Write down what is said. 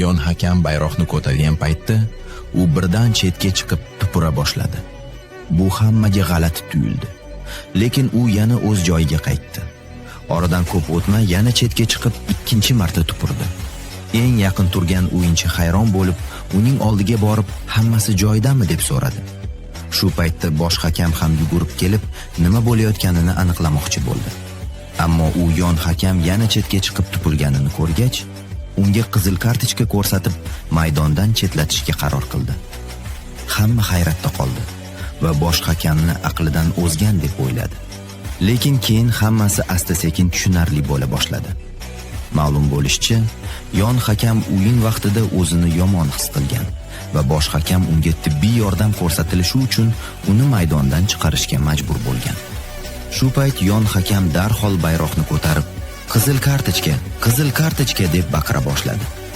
Yon hakam bayroqni ko'targan paytda u birdan chetga chiqib tupura boshladi. Bu hammaga g'alati tuyuldi. Lekin u yana o'z joyiga qaytdi. Oradan ko'p o'tmay yana chetga chiqib ikkinchi marta tupurdi. Eng yaqin turgan o'yinchi hayron bo'lib, uning oldiga borib, hammasi joyidami deb so'radi. Shu paytda bosh hakam ham yugurib kelib, nima bo'layotganini aniqlamoqchi bo'ldi. Ammo u yon hakam yana chetga chiqib tupurganini ko'rgach, unga qizil kartochka ko'rsatib, maydondan chetlatishga qaror qildi. Hamma hayratda qoldi va bosh hakamni aqlidan ozgan deb o'yladi. Lekin keyin hammasi asta-sekin tushunarli bo'la boshladi. Ma'lum bo'lishicha, yon hakam o'yin vaqtida o'zini yomon his qilgan va bosh hakam unga tibbiy yordam ko'rsatilishi uchun uni maydondan chiqarishga majbur bo'lgan. Shu payt yon hakam darhol bayroqni ko'tarib, "Qizil kartochka, qizil kartochka" deb baqira boshladi.